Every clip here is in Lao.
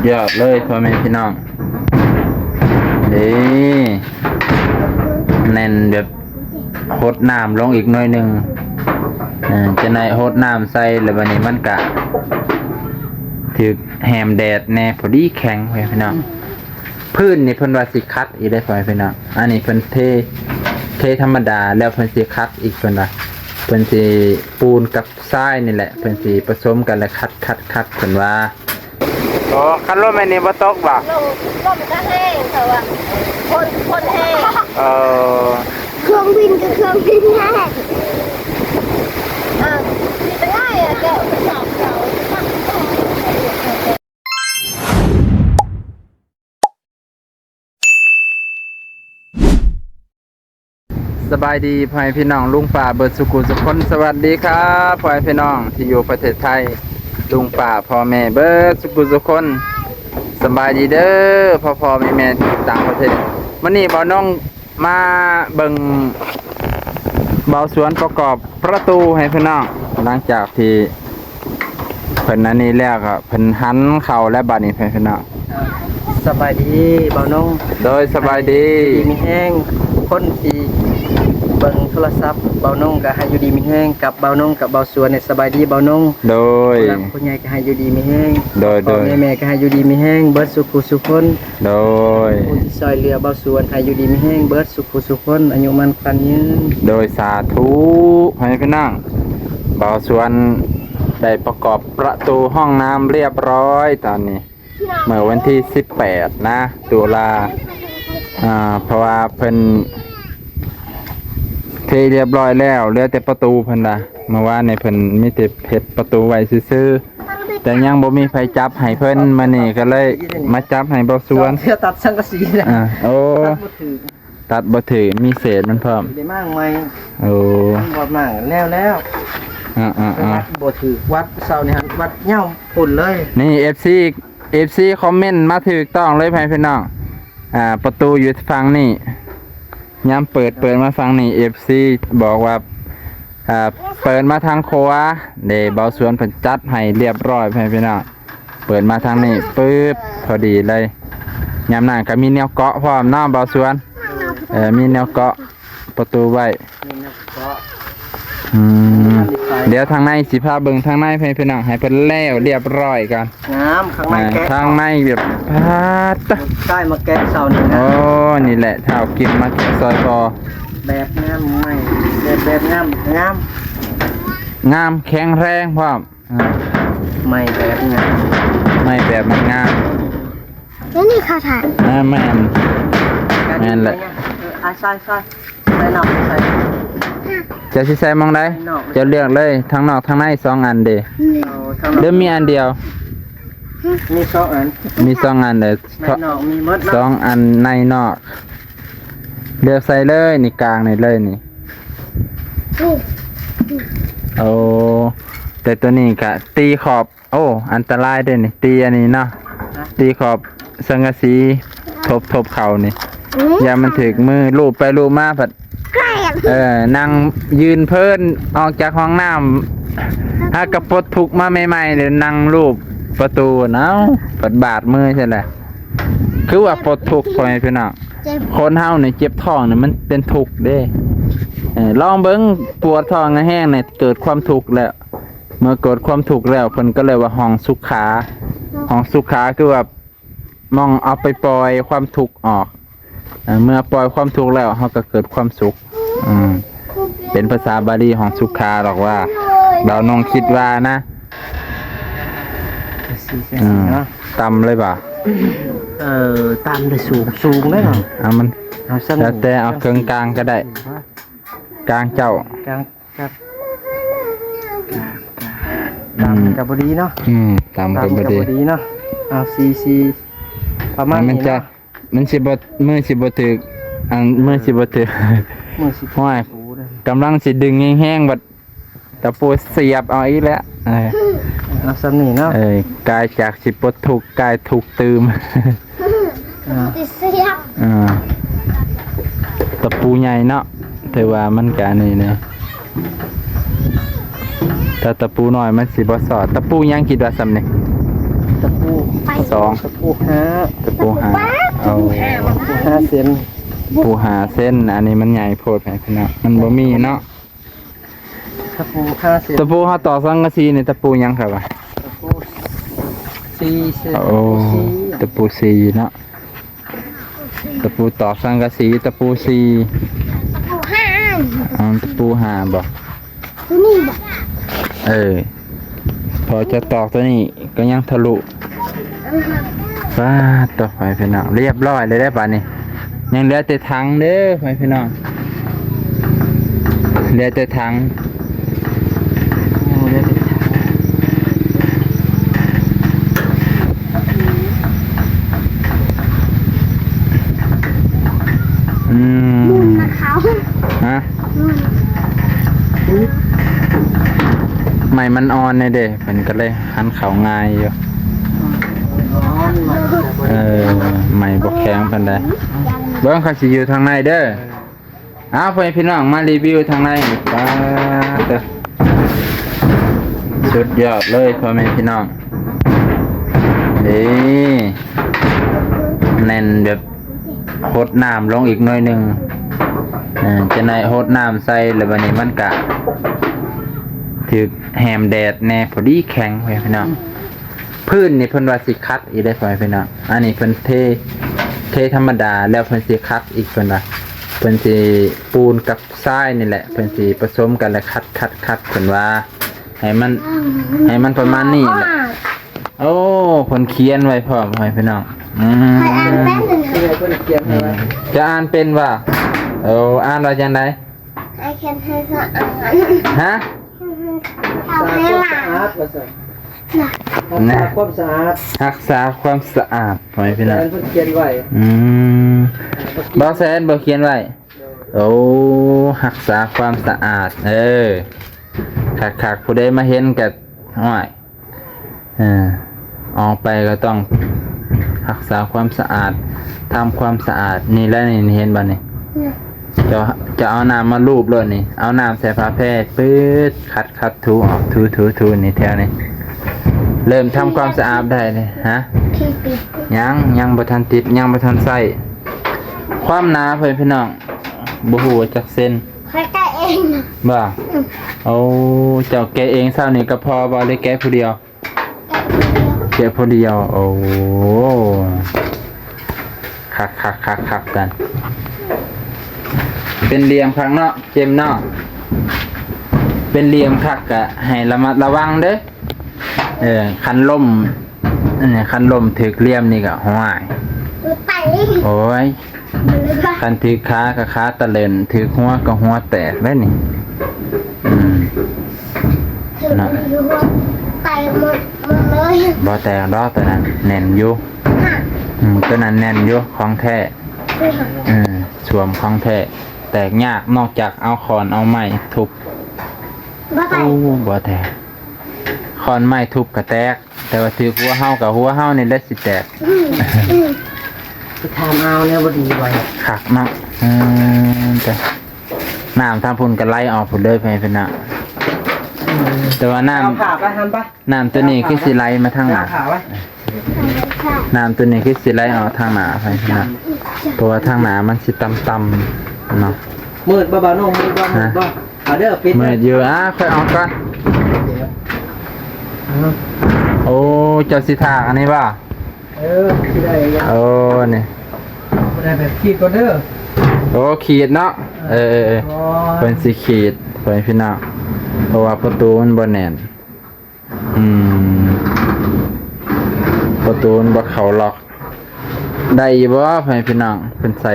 ຍອດເລີຍພໍ່ແມ່ພີ່ນ້ອງ ເດ້ ແໜ້ນແບບ ຫົດນ້ຳລົງອີກໜ້ອຍໜຶ່ງ ເອີ ຈະໜ້ອຍຫົດນ້ຳໃສ່ ແລ້ວບັດນີ້ມັນກະຖືກແຮມແດດແດ່ ພໍດີແຂງ ພໍ່ແມ່ພີ່ນ້ອງ. ພື້ນນີ້ເພິ່ນວ່າຊິຂັດອີກເດ້ ພໍ່ແມ່ພີ່ນ້ອງ ອັນນີ້ເພິ່ນເທ ເທທຳມະດາ ແລ້ວເພິ່ນຊິຂັດອີກ ເພິ່ນວ່າ ເພິ່ນຊິ ປູນກັບຊາຍນີ້ແຫຼະ ເພິ່ນຊິປະສົມກັນ ແລ້ວຂັດໆໆ ເພິ່ນວ່າ. ໂອ້ ຄັນລົມແບບນີ້ບໍ່ຕົກບໍ່? ລົມ ລົມກໍແຮງ ເພາະວ່າຝົນ ຝົນແຮງ. ເອີ ເຄື່ອງບິນກໍເຄື່ອງບິນແຮງ ເອີ ມີແຕ່ງ່າຍອະ ເຈົ້າ. ສະບາຍດີພໍ່ແມ່ພີ່ນ້ອງລຸງປ້າເບິດສູ່ຜູ້ສູ່ຄົນ. ສະຫວັດດີຄັບພໍ່ແມ່ພີ່ນ້ອງທີ່ຢູ່ປະເທດໄທ, ລຸງປ້າພໍ່ແມ່ເບິດສູ່ຜູ້ສູ່ຄົນ. ສະບາຍດີເດີພໍ່ໆແມ່ໆທີ່ຢູ່ຕ່າງປະເທດ. ມື້ນີ້ບ່າວນົງມາເບິ່ງບ່າວສວນປະກອບປະຕູໃຫ້ພີ່ນ້ອງ ຫຼັງຈາກທີ່ ເພິ່ນອັນນີ້ແລ້ວກໍເພິ່ນຫັນເຂົ້າແລ້ວ ບາດນີ້ເພິ່ນເນາະ. ສະບາຍດີບ່າວນົງ. ໂດຍ ສະບາຍດີ. ຢູ່ດີມີແຮງ. ຄົນທີ່ເບິ່ງໂທລະສັບບ່າວນົງກໍໃຫ້ຢູ່ດີມີແຮງ ກັບບ່າວນົງກັບບ່າວສວນນີ້. ສະບາຍດີບ່າວນົງ. ໂດຍ. ຜູ້ຫຼັກຜູ້ໃຫຍ່ກໍໃຫ້ຢູ່ດີມີແຮງ. ໂດຍໆ. ພໍ່ແມ່ກໍໃຫ້ຢູ່ດີມີແຮງເບິດສູ່ຜູ້ສູ່ຄົນ. ໂດຍ. ຜູ້ທີ່ຊ່ວຍເຫຼືອບ່າວສວນໃຫ້ຢູ່ດີມີແຮງເບິດສູ່ຜູ້ສູ່ຄົນ ອາຍຸໝັ້ນຂວັນຍືນ. ໂດຍ ສາທຸ. ໃຫ້ພີ່ນ້ອງ ບ່າວສວນ ໄດ້ປະກອບປະຕູຫ້ອງນ້ຳລຽບຮ້ອຍຕອນນີ້ ເມື່ອວັນທີສິບແປດນະ ຕຸລາ ອ່າ ເພາະວ່າເພິ່ນເທລຽບຮ້ອຍແລ້ວ ເຫຼືອແຕ່ປະຕູເພິ່ນລະ. ເມື່ອວານນີ້ເພິ່ນມີແຕ່ເຮັດປະຕູໄວ້ຊື່ໆ ແຕ່ຍັງບໍ່ມີໃຜຈັບໃຫ້ເພິ່ນ ມື້ນີ້ກໍເລີຍມາຈັບໃຫ້ບ່າວສວນ. ເທື່ອຕັດສັງກະສີນະ. ອ່າ ໂອ້ ຕັດບໍ່ຖືກ. ຕັດບໍ່ຖືກ ມີເສດມັນພ້ອມ. ໄດ້ມ້າງໃໝ່. ໂອ້ ມັນບໍ່ມ້າງແລ້ວແລ້ວ. ອ່າໆໆ ວັດບໍ່ຖືກ ວັດເຊົ້ານີ້ຫັ້ນ ວັດຍາວພຸ້ນເລີຍ. ນີ້ ເອັຟຊີ ເອັຟຊີຄອມເມັນມາຖືກຕ້ອງເລີຍ ພໍ່ແມ່ພີ່ນ້ອງ. ອ່າ ປະຕູຢູ່ຝັ່ງນີ້ ຍາມເປີດ ເປີດມາຝັ່ງນີ້ ເອັຟຊີບອກວ່າ ອ່າ ເປີດມາທາງຂວາເດ້. ບ່າວສວນເພິ່ນຈັດໃຫ້ລຽບຮ້ອຍ ພໍ່ແມ່ພີ່ນ້ອງ. ເປີດມາທາງນີ້ປຶບ ພໍດີເລີຍ. ຍາມນັ້ນກໍມີແນວເກາະພ້ອມເນາະ ບ່າວສວນ. ເອີ ມີແນວເກາະປະຕູໄວ້. ມີແນວເກາະ. ອືມ ດຽວທາງໃນຊິພາເບິ່ງທາງໃນ ໃຫ້ພີ່ນ້ອງ ໃຫ້ເພິ່ນແລ້ວລຽບຮ້ອຍກ່ອນ. ງາມ ຂ້າງໃນແກະ ອ່າ ທາງໃນແບບ ປາດ ໃຕ້ມາແກະເສົານີ້ນະ. ໂອ້ ນີ້ແຫຼະ ທ້າວກິມມາແກະຊ່ອຍພໍ່. ແບບງາມ ໄມ້ແບບ ແບບງາມ ງາມ ງາມ ແຂງແຮງພ້ອມ. ອ່າ ໄມ້ແບບງາມ ໄມ້ແບບງາມ. ແລ້ວນີ້ເຂົາຖ່າຍ ອ່າ ແມ່ນ ແມ່ນແຫຼະ. ເອີ ອາ ໃສ່ ໃສ່ ໃສ່ນອກ ໃສ່ ເຈົ້າຊິໃສ່ໝ່ອງໃດ? ໃສ່ນອກ ເຈົ້າເລືອກເລີຍ ທາງນອກທາງໃນ ສອງອັນເດ້. ເອີ ທາງນອກ ຫຼືມີອັນດຽວ? ມີສອງອັນ ມີສອງອັນເດ້. ໃນນອກມີໝົດເນາະ ສອງອັນ ໃນນອກ. ເລືອກໃສ່ເລີຍນີ້ ກາງນີ້ເລີຍນີ້. ໂອ້ ແຕ່ໂຕນີ້ກະຕີຂອບ. ໂອ້ ອັນຕະລາຍເດ້ນີ້ ຕີອັນນີ້ເນາະ. ຕີຂອບສັງກະສີ ທົບ ທົບເຂົ້ານີ້ ຢ້ານມັນຖືກມື ລູບໄປລູບມາພັດ ເອີ ນັ່ງຢືນເພີນອອກຈາກຫ້ອງນ້ຳ ຫາກະປົດທຸກມາໃໝ່ໆ ເລີຍນັ່ງລູບປະຕູ ເອົ້າ ພັດບາດມືຊັ້ນແຫຼະ. ຄືວ່າປົດທຸກ ພໍ່ແມ່ພີ່ນ້ອງ ຄົນເຮົານີ້ເຈັບທ້ອງນີ້ມັນເປັນທຸກເດ້. ເອີ ລອງເບິ່ງ ປວດທ້ອງແຮງໆນີ້ ເກີດຄວາມທຸກແລ້ວ. ເມື່ອເກີດຄວາມທຸກແລ້ວ ເພິ່ນກໍເອີ້ນວ່າຫ້ອງສຸຂາ. ຫ້ອງສຸຂາຄືວ່າ ໝ່ອງເອົາໄປປ່ອຍຄວາມທຸກອອກ. ເອີ ເມື່ອປ່ອຍຄວາມທຸກແລ້ວ ເຮົາກໍເກີດຄວາມສຸກ. ອືມ ເປັນພາສາບາລີ ຫ້ອງສຸຂາດອກວ່າ. ບ່າວນົງຄິດວ່ານະ. ອືມ ຕ່ຳເລີຍບໍ່? ເອີ ຕ່ຳເລີຍ ສູງ ສູງເລີຍເນາະ. ເອົາມັນ ເອົາຊັ້ນ ແລ້ວແຕ່ເອົາເຄິ່ງກາງກໍໄດ້. ກາງເຈົ້າ ກາງ ຄັບ ອືມ ຕ່ຳກໍບໍ່ດີເນາະ. ອືມ ຕ່ຳກໍບໍ່ດີ ຕ່ຳກໍບໍ່ດີເນາະ. ເອົາ ສີ່ ສີ່ ປະມານນີ້ເນາະ. ມັນຊິບໍ່ ມືຊິບໍ່ຖືກ ອັນ ມືຊິບໍ່ຖືກ ມືຊິ ໂອ້ຍ ກຳລັງຊິດຶງແຮງໆ ບັດຕະປູສຽບເອົາອີກແລ້ວ. ເອີ ເອົາສ່ຳນີ້ເນາະ. ເອີ ກາຍຈາກຊິປົດທຸກ ກາຍທຸກຕື່ມ. ອ່າ ເອີ ຕະປູໃຫຍ່ເນາະ ຖືວ່າມັນກະອັນນີ້ນະ. ຖ້າຕະປູນ້ອຍມັນຊິບໍ່ສອດ. ຕະປູຫຍັງ ຄິດວ່າສ່ຳນີ້? ຕະປູ ສອງ ຕະປູຫ້າ ຕະປູຫ້າ ເອົາ ຕະປູຫ້າເຊັນ ຕະປູຫ້າເຊັນ. ອັນນີ້ມັນໃຫຍ່ໂພດ ໃຫ້ພີ່ນ້ອງ ມັນບໍ່ມີເນາະ. ຕະປູຫ້າເຊັນ ຕະປູເຮົາຕອກສັງກະສີນີ້ ຕະປູຫຍັງຄັບ? ຕະປູສີ່ເຊັນ ໂອ້ ຕະປູສີ່ເນາະ. ຕະປູຕອກສັງກະສີ ຕະປູສີ່ ຕະປູຫ້າ ອໍ ຕະປູຫ້າບໍ? ຕົວນີ້ບໍ? ເອີ ພໍຈະຕອກຕົວນີ້ກໍຍັງທະລຸ. ປາດໂທ້ ພໍ່ແມ່ພີ່ນ້ອງ ລຽບຮ້ອຍເລີຍເດ້ບາດນີ້. ຍັງເຫຼືອແຕ່ຖັງເດີ ພໍ່ແມ່ພີ່ນ້ອງ ເຫຼືອແຕ່ຖັງ. ອືມ ຫະ? ໄມ້ມັນອ່ອນແດ່ເດ້ ເພິ່ນກໍເລີຍຫັນເຂົ້າງ່າຍຢູ່. ເອີ ໄມ້ບໍ່ແຂງປານໃດ. ເບິ່ງ ຂ້ອຍຊິຢູ່ທາງໃນເດີ. ເອົາ ພໍ່ແມ່ພີ່ນ້ອງ ມາຣີວິວທາງໃນ. ປາດໂທ້ ສຸດຍອດເລີຍ ພໍ່ແມ່ພີ່ນ້ອງ. ນີ້ ແໜ້ນແບບ ຫົດນ້ຳລົງອີກໜ້ອຍໜຶ່ງ. ເອີ ຈະໜ້ອຍຫົດນ້ຳໃສ່ ແລ້ວບາດນີ້ມັນກະຖືກແຮມແດດແດ່ ພໍດີແຂງ ພໍ່ແມ່ພີ່ນ້ອງ. ພື້ນນີ້ເພິ່ນວ່າຊິຂັດອີກເດ້ ພໍ່ແມ່ພີ່ນ້ອງ. ອັນນີ້ເພິ່ນເທ ເທທຳມະດາ ແລ້ວເພິ່ນຊິຂັດອີກ ເພິ່ນວ່າ ເພິ່ນຊິ ປູນກັບຊາຍນີ້ແຫຼະ ເພິ່ນຊິປະສົມກັນ ແລ້ວຂັດໆໆ ເພິ່ນວ່າ ໃຫ້ມັນ ໃຫ້ມັນປະມານນີ້ແຫຼະ. ໂອ້ ເພິ່ນຂຽນໄວ້ພ້ອມ ພໍ່ແມ່ພີ່ນ້ອງ. ອືມ ຂ້ອຍອ່ານເປັນ ເພິ່ນຂຽນໄວ້. ອືມ ຈະອ່ານເປັນບໍ່? ໂອ້ ອ່ານວ່າຈັ່ງໃດ? ໃຫ້ຂຽນໃຫ້ສະອາດ. ຮະ? ເອົາໃຫ້ຫຼານ. ສະອາດວ່າຊັ້ນ. ນະ ຮັກສາຄວາມສະອາດ ຮັກສາຄວາມສະອາດ ພໍ່ແມ່ພີ່ນ້ອງ. ເພິ່ນຂຽນໄວ້. ອືມ ບ່າວແສນບໍ່ຂຽນໄວ້. ໂອ້ ຮັກສາຄວາມສະອາດ. ເອີ ຄັກໆ ຜູ້ໃດມາເຫັນກໍ ໂອ້ຍ ເອີ ອອກໄປກໍຕ້ອງຮັກສາຄວາມສະອາດ ທຳຄວາມສະອາດ. ນີ້ແຫຼະ ນີ້ ເຫັນບໍ່ນີ້? ເຈົ້າ ເຈົ້າເອົານ້ຳມາລູບໂລດນີ້ ເອົານ້ຳໃສ່ຜ້າແພ ປຶດ ຂັດໆ ຖູອອກ ຖູໆໆ ນີ້ ແຖວນີ້ ເລີ່ມທຳຄວາມສະອາດໄດ້ເລີຍ. ຮະ? ຍັງ ຍັງບໍ່ທັນຕິດ ຍັງບໍ່ທັນໃຊ້. ຄວາມໜາ ພໍ່ແມ່ພີ່ນ້ອງ ບໍ່ຮູ້ວ່າຈັກເຊັນ. ຂ້ອຍແກະເອງ. ບໍ່? ອືມ ໂອ້ ເຈົ້າແກະເອງເຊົ້ານີ້ກໍພໍບໍ່ ຫຼືແກະຜູ້ດຽວ? ແກະຜູ້ດຽວ. ໂອ້ ຄັກໆໆໆ ກັນ ເປັນຫຼ່ຽມຄັກເນາະ ເຈັມເນາະ. ເປັນຫຼ່ຽມຄັກກະໃຫ້ລະມັດລະວັງເດີ້. ເອີ ຄັນລົ້ມ ອັນນີ້ ຄັນລົ້ມຖືກຫຼ່ຽມນີ້ກໍ ໂອ້ຍ ໂອ້ຍ ຄັນຖືກຂາກໍຂາຕະເລີນ ຖືກຫົວກໍຫົວແຕກເດ້ນີ້. ອືມ ຖືກ ນະ ໄປໝົດ ໝົດເລີຍ. ບໍ່ແຕກດອກ ຕົວນັ້ນແໜ້ນຢູ່. ຮະ? ອືມ ຕົວນັ້ນແໜ້ນຢູ່ ຂອງແທ້. ເອີ ເອີ ສວມຂອງແທ້ ແຕກຍາກ ນອກຈາກເອົາຄ້ອນເອົາໄມ້ທຸບ. ບໍ່ແຕກ. ໂອ້ ບໍ່ແຕກ. ຄ້ອນໄມ້ທຸບກໍແຕກ ແຕ່ວ່າຖືກຫົວເຮົາ ກໍຫົວເຮົານີ້ແຫຼະຊິແຕກ. ອືມ ອືມ ໄປຖາມເອົາແນວບໍ່ດີໄວ້ ຄັກເນາະ. ເອີ ແຕ່ນ້ຳທາງພຸ້ນກໍໄຫຼອອກພຸ້ນເດີ ໄປເພິ່ນນະ. ອືມ ແຕ່ວ່ານ້ຳ ເອົາຜ້າໄປຫັ້ນໄປ ນ້ຳຕົວນີ້ຄືຊິໄຫຼມາທາງໜ້າ. ເອົາຜ້າໄວ້ ນ້ຳຕົວນີ້ຄືຊິໄຫຼອອກທາງໜ້າ ໄປເພິ່ນນະ ເພາະວ່າທາງໜ້າມັນຊິຕ່ຳໆເນາະ. ມືດບໍ່ ບ່າວໂນ? ມືດບໍ່? ຮະ? ມືດບໍ່? ເອົາເດີ ປິດເດີ. ມືດຢູ່. ອ່າ ຂ້ອຍອອກກ່ອນ. ໂອ້ ເຈົ້າຊິຖາກອັນນີ້ບໍ່? ເອີ ຊິໄດ້ຢູ່. ໂອ້ ນີ້ ບໍ່ໄດ້ແບບຂີດກ່ອນເດີ. ໂອ້ ຂີດເນາະ. ເອີ ເອີ ເອີ ໂອ້ຍ ເພິ່ນຊິຂີດ ເພິ່ນ ພີ່ນ້ອງ ເພາະວ່າປະຕູມັນບໍ່ແໜ້ນ. ອືມ ປະຕູມັນບໍ່ເຂົ້າລັອກ. ໄດ້ຢູ່ບໍ່ ພໍ່ແມ່ພີ່ນ້ອງ? ເພິ່ນໃສ່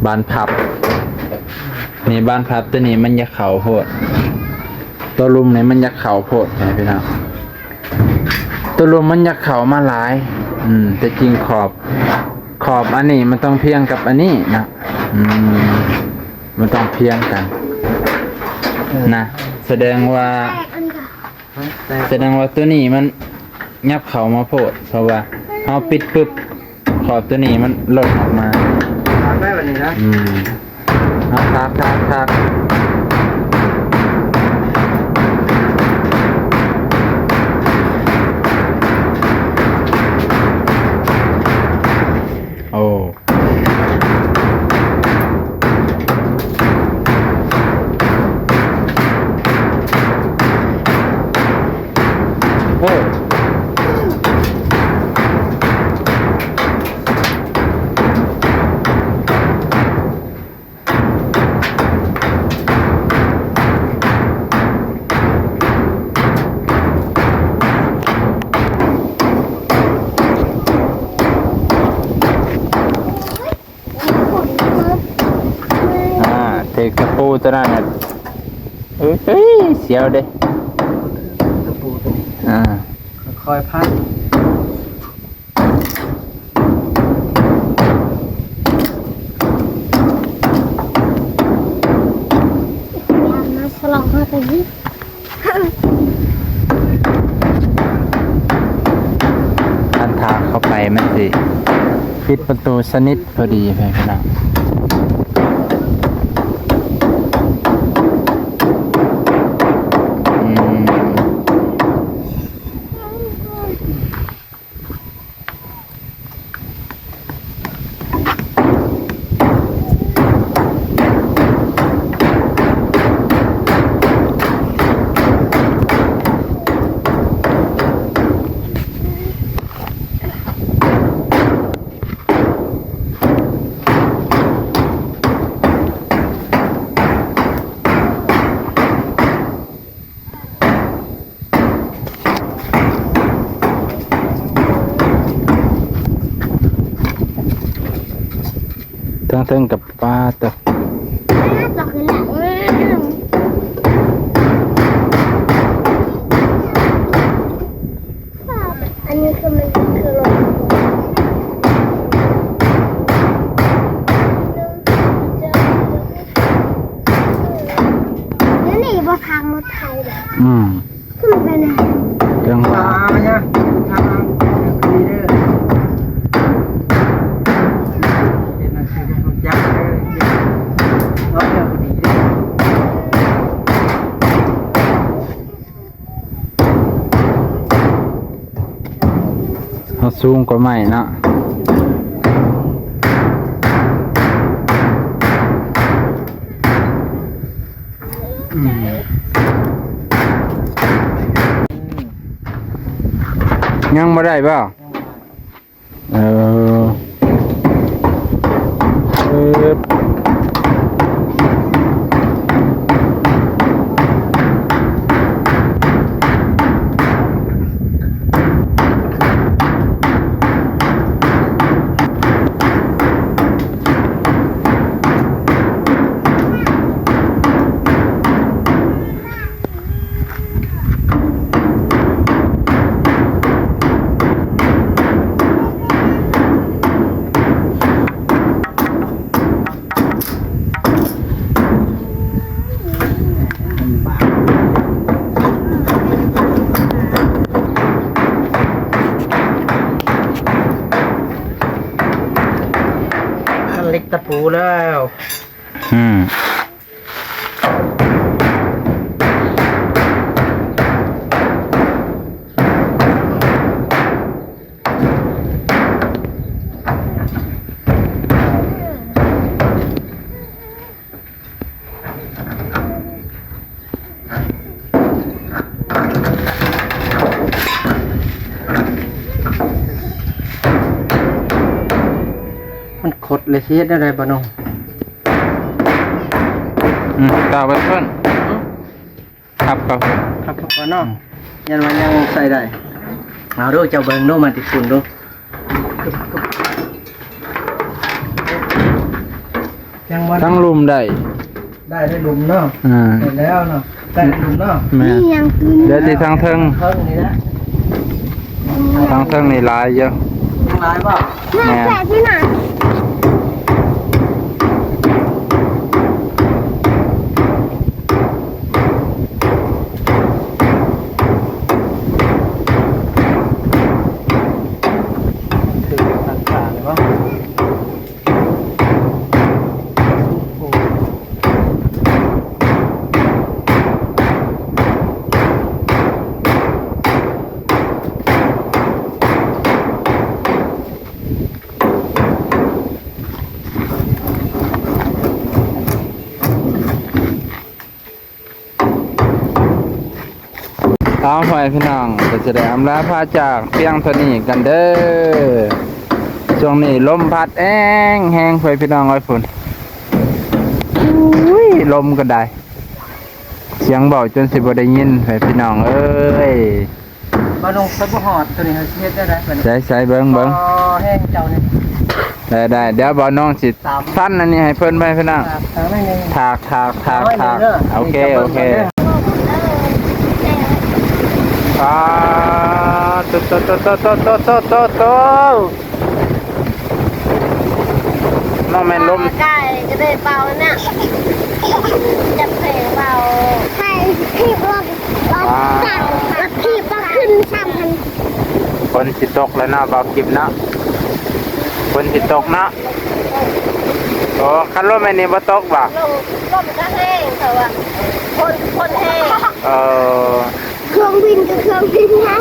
ບານພັບ ນີ້ ບານພັບຕົວນີ້ມັນຢາກເຂົ້າໂພດ ຕົວລຸ່ມນີ້ມັນຢາກເຂົ້າໂພດ ພໍ່ແມ່ພີ່ນ້ອງ. ຕົວລຸ່ມມັນຢາກເຂົ້າມາຫຼາຍ. ອືມ ແຕ່ຈິງຂອບ ຂອບອັນນີ້ມັນຕ້ອງພຽງກັບອັນນີ້ນະ. ອືມ ມັນຕ້ອງພຽງກັນນະ. ສະແດງວ່າ ສະແດງວ່າຕົວນີ້ມັນຫຍັບເຂົ້າມາໂພດ ເພາະວ່າເຮົາປິດປຶບ ຂອບຕົວນີ້ມັນຫຼົ່ນອອກມາ. ຖາກໄດ້ບັດນີ້ນະ. ອືມ ເອົາຖາກ ຖາກ ຖາກ. ປູຕົວນັ້ນນະ ເອີຍ ສຽວເດ້ ຕະປູຕົວນີ້ ອ່າ ຄ່ອຍໆພັນ ມາສະຫຼອງເຮົາໄປນີ້. ຄັນຖ້າເຂົ້າໄປມັນຊິປິດປະຕູສະໜິດພໍດີ ພີ່ນ້ອງ. ອືມ. ທາງເທິງກັບປາຕົວະ ອັນນີ້ຄືມັນຄືລົດ ດຽວນີ້ບໍ່ທາງລົດໄຖເດ້. ອືມ ຄືມັນເປັນຫຍັງ? ຈັ່ງຫວາ ມາ ມາ ທາງ ດີເດີ ເປັນໜັງສືໃຫ້ຮູ້ຈັກເດີ ເວົ້າເລື່ອງບໍ່ດີເດີ. ເຮົາສູງກວ່າໄມ້ເນາະ. ອືມ ຍັງບໍ່ໄດ້ບໍ່? ເອີ ເອີ. ຄັນເຫຼັກຕະປູແລ້ວ ອືມ. ມັນຄົດເລີຍ ຊິເຮັດແນວໃດບາດນີ້? ອືມ ຕາໄວ້ເພິ່ນ ຫຶ? ຄັບເຂົ້າ ຄັບເຂົ້າກ່ອນເນາະ. ອືມ ຍັນວ່າຍັງໃສ່ໄດ້. ເອົາດູ ເຈົ້າເບິ່ງດູ ມາຕິດຝຸ່ນດູ. ຍັງບໍ່ ທັງລຸ່ມໄດ້ ໄດ້ ໄດ້ລຸ່ມເນາະ. ອ່າ ເຫັນແລ້ວເນາະ ໄດ້ລຸ່ມເນາະ. ແມ່ນ ນີ້ຫຍັງຄື ເຫຼືອແຕ່ທາງເທິງ ເທິງນີ້ແຫຼະ. ທາງເທິງນີ້ຫຼາຍຢູ່. ຍັງຫຼາຍບໍ່? ແມ່ນ ແມ່ນ ແປະທີ່ໜ້າ. ເອົາ ພໍ່ແມ່ພີ່ນ້ອງ ກໍຈະໄດ້ອຳລາພາຈາກພຽງເທົ່ານີ້ກັນເດີ. ຊ່ວງນີ້ລົມພັດແຮງໆ ພໍ່ແມ່ພີ່ນ້ອງເອີຍ ພຸ້ນ ອຸ້ຍ ລົມກໍໄດ້ ສຽງເວົ້າຈົນຊິບໍ່ໄດ້ຍິນ ພໍ່ແມ່ພີ່ນ້ອງເອີຍ. ບ່າວໜຸ່ມ ຂ້ອຍບໍ່ຮອດ ໂຕນີ້ເຮົາຊິເຮັດແນວໃດບັດນີ້? ໃສ່ໆ ເບິ່ງໆ ພໍແຮງເຈົ້ານີ້ ໄດ້ໆ ດຽວບ່າວນ້ອງຊິຟັນອັນນີ້ໃຫ້ເພິ່ນໄປພີ່ນ້ອງ. ຖາກ ຖາກ ຖາກ ຖາກ ຖາກ. ໂອເຄ ໂອເຄ. ປາດ ໂຕໆໆໆໆ ບໍ່ແມ່ນລົມ ກາຍກໍໄດ້ເປົ່ານະ ຈັບແຜເປົ່າ ໃຫ້ທີ່ບໍ່ ບໍ່ຕັ້ງ ທີ່ບໍ່ຂຶ້ນຊ້ຳຫັ້ນ. ຝົນຊິຕົກແລ້ວເນາະ ບ່າວກິບເນາະ ຝົນຊິຕົກເນາະ. ໂອ້ ຄັນລົມແມ່ນນີ້ບໍ່ຕົກບໍ່? ລົມ ລົມກໍແຮງ ເພາະວ່າຝົນ ຝົນແຮງ. ເອີ ເຄື່ອງບິນກໍເຄື່ອງບິນນະ